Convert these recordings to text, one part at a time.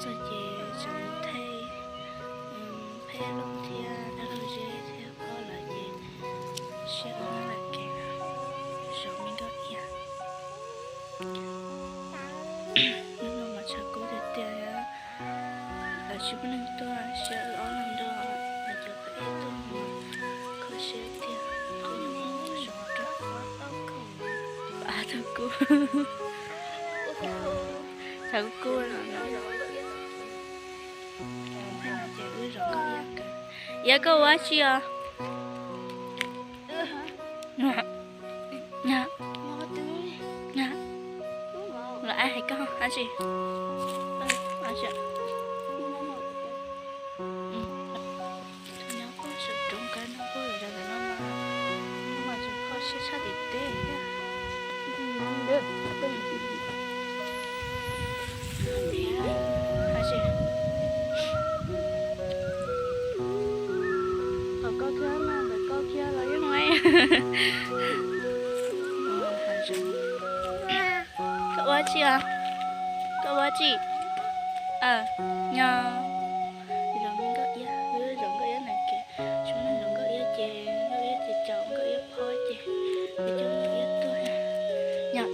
Ces tseem mus thaij Pheej Looj thiab Dab Laug Zeb thiab Phob lawv ces siab ua nyob lawm kev, zoo me nkauj iab. Hnub no mas tshav kub tiag tiag, lawv tsis pub neeg tuaj, siab ua ob leeg nrog lawv cov phooj ywg tuaj mus kho siab tiag. Kuv nyuam qhuav mus zov rau pab tug kub, tshav kub kub no. Ces wb zov nkauj iab kawg. Iab, koj ua dab tsi os? Los ai hais koj dab tsi? Nyob pem saum roob kab no, pem lawv lawv no mas, no mas tseem kho siab tshaj tim teb thiab. Qhov koj kiag mas ntawm koj kiag los yeej ua. Koj ua dab tsi os? Koj ua dab tsi? Nyob, zov nkauj iab, wb zov nkauj iab na kev, tsis muaj neeg zov nkauj iab ces nkauj iab ces caum nkauj iab phob ces, ces coj nkauj iab tuaj. Nyob,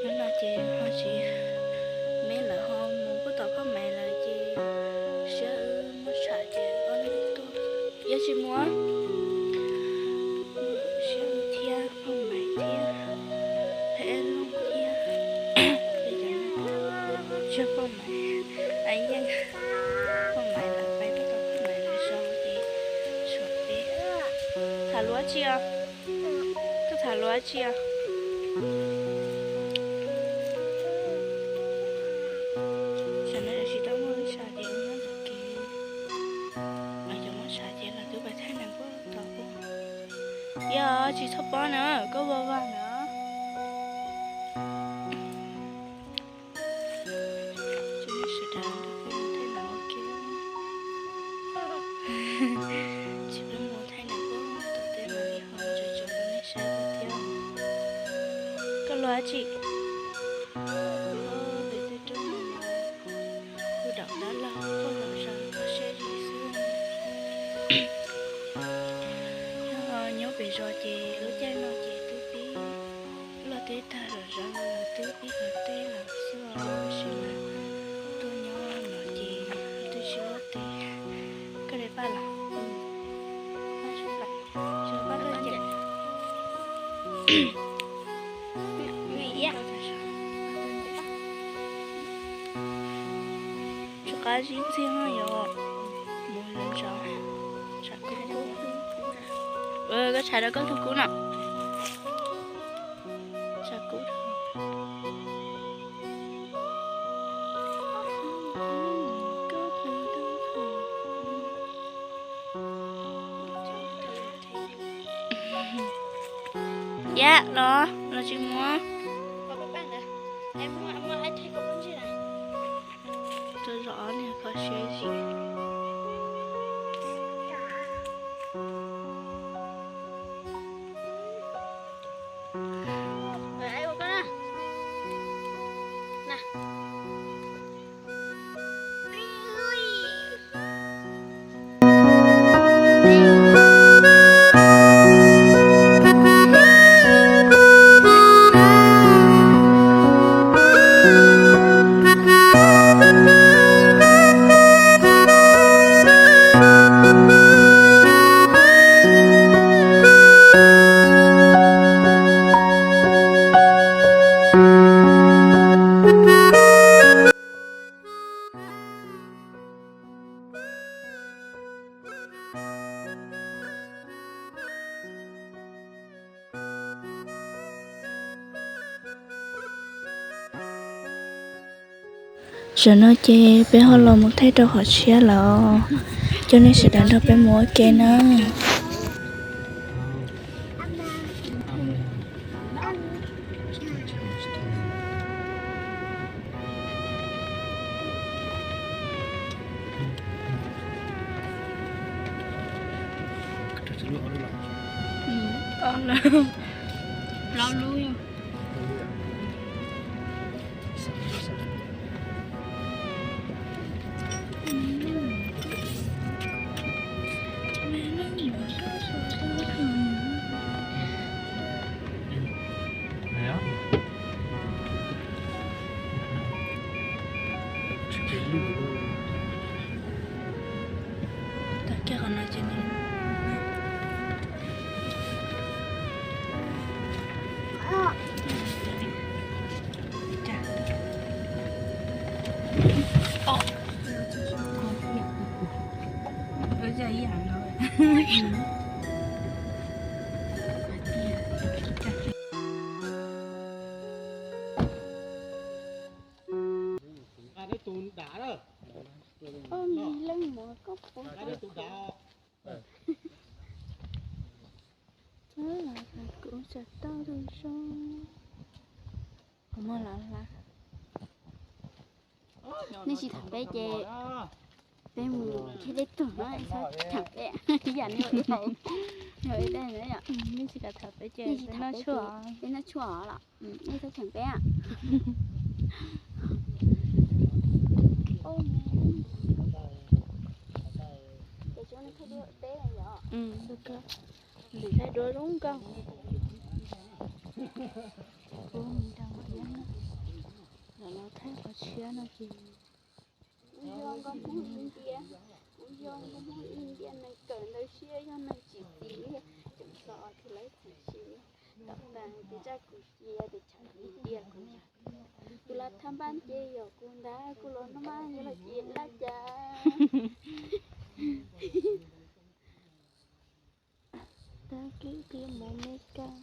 hnub no ces ho tsis, me lawv ho mus pub tom Phoj Maiv lawm ces siab wb muab tsam ces ob leeg tuaj. Yog tsis mus, siab wb thiab Phoj Maiv thiab Pheej Looj thiab, siab Phoj Maiv, yeej Phoj Maiv lawv pab tau Phoj Maiv lawv zoo ces tshuav peb. Tham lus dab tsi os? Koj tham lus dab tsi os? Tam no tsis tau muaj lub tshav ces nyob ntawm kev, los yog muaj tshav ces los twb pais thaij nees nkuaj tod ua. Yog tsis txhob pob na, koj vag vag na. Sawv daws nrog peb mus thaij nees ua ke. Tsis peb mus thaij nees ua tom teb no li ho tso tso rau nej saib thiab. Koj lus dab tsi? Pem tej roob no mas kuj daum dab laug quaj los zog kho siab zim xwb. Yog nyob pem zos ces lub caij no ces twb pib luaj teb tag zom zaws, twb pib luaj teb lawm xwb os, tab sis mas tuaj nyob no ces twb tsis luaj teb. Koj li paj los, paj los, paj los. Tsis qab zib ntxiag no yog mus lawm zos, tshav kub kub. Koj tshav rau koj tug kub no. Tshav kub. Yam los los tsis muaj. Tuaj zov niag kho siab zim. Zaum no ces peb ho los mus thaij rau qhov tshiab lawm, coj nej sawv daws nrog peb mus ua ke na. Plaub lub. Tag kiag qhov no ces nws Kuv tsa tauj rau zoo. Qhov muag los hla. Nej tsis tham peb ces peb mus khib dej tug no, txhob tham peb, ib yam nej ua ib haus, ua ib daim no yom. Nej tsis kam tham peb ces peb noj tshuaj, peb noj tshuaj los nej txhob cheem peb. Lwm thaij duab zoo nkauj. Kuv mus nrog Maiv Yab no, lawv los thaij qhov tshiab no ces. Kuv yog nkauj Hmoob India, kuv yog nkauj Hmoob India, neeg kawm ntawv siab yog neeg tsis txim, tseem xav ua thib lawv txim tsis. Tom tas ces zaj kuv cia tes chaw India kuv yog, kuv los thaj npab ces yog kuv ntag, kuv los no mas yog los ces laj cas. Tab kib kib mus Meskas.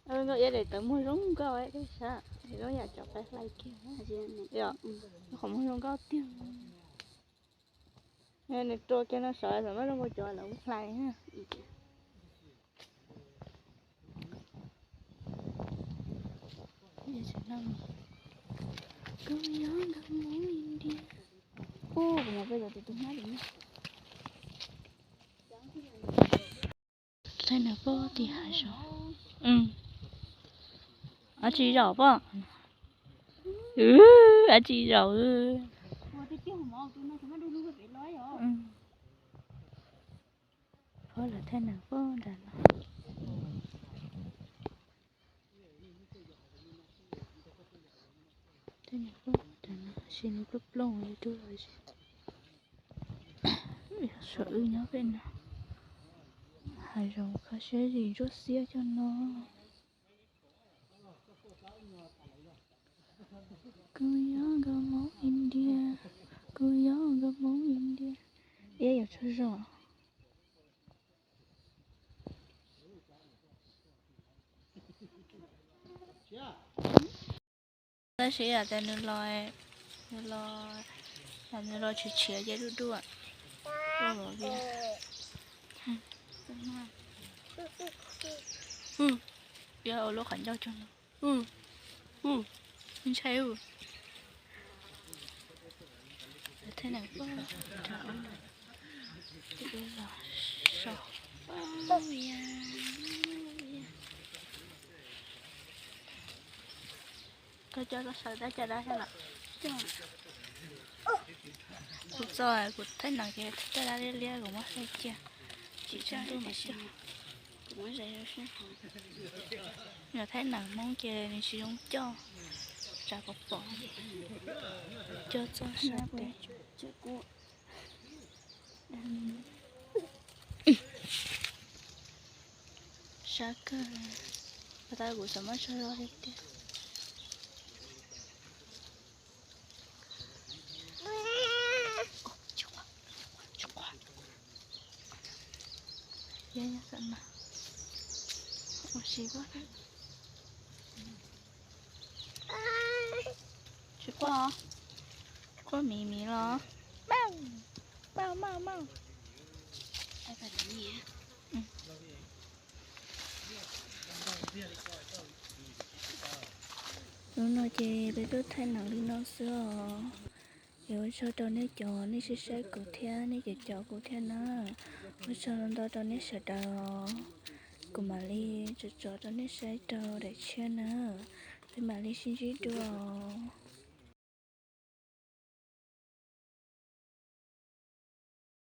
Nkauj Iab daim tawv muag zoo nkauj, sab zoo yam cov peb hlais kiag. Qhov muag zoo nkauj tiag. Nws rua kiag no sav xav mas zoo nkaus cov lawv hlais na. Koj yog nkauj Hmoob India. Ub, kuv mus peb cov tus tus hnab tus. Thaij nws pog tim hav zoov. Ab tsi zaum pog. Ab tsi zaum. Pog lawv thaij nws pog nram no. Thaij nws pog nram no, sis nws plooj plooj li dub los sis. Suav wb nyob pem no. Hav zoov kho siab zim ntsuab xiab cog no. Kuv yog nkauj Hmoob India, kuv yog nkauj Hmoob India. Iab yuav tsaug zog. Tab sis yam tias nws los, nws los, nws los tshiav tshiav ces duj duj. Yog ua lub qhov ncauj cog no. Ntshai ub. Thaij nws pog nram ub, los so. Koj coj koj sawv dab caj dab thiab los? Kuv txo, kuv thaij neem ces caj dab liab liab kuv muab saib cia. Tsis tsaus ntuj mas coj. Yog thaij neem Hmoob ces nws tsis zoo coj, tsam kuv pom coj txoj sab tes. Sab kawg, pas tas kuv xav muab tsaug zog tiag tiag. Yog yog tam no, ua si pab. Tsis quaj, tsis quaj miv miv los. Maj, maj, maj, maj. Hnub no ces peb tuaj thaij neem li no xwb os. Es ua tsaug rau nej cov nej saib saib kuv thiab nej cov caum kuv thiab na. Ua tsaug ntau rau nej sawv daws. Kuv mam li tso tso rau nej saib rau daim tshiab na. Peb mam li sib ntsib dua os.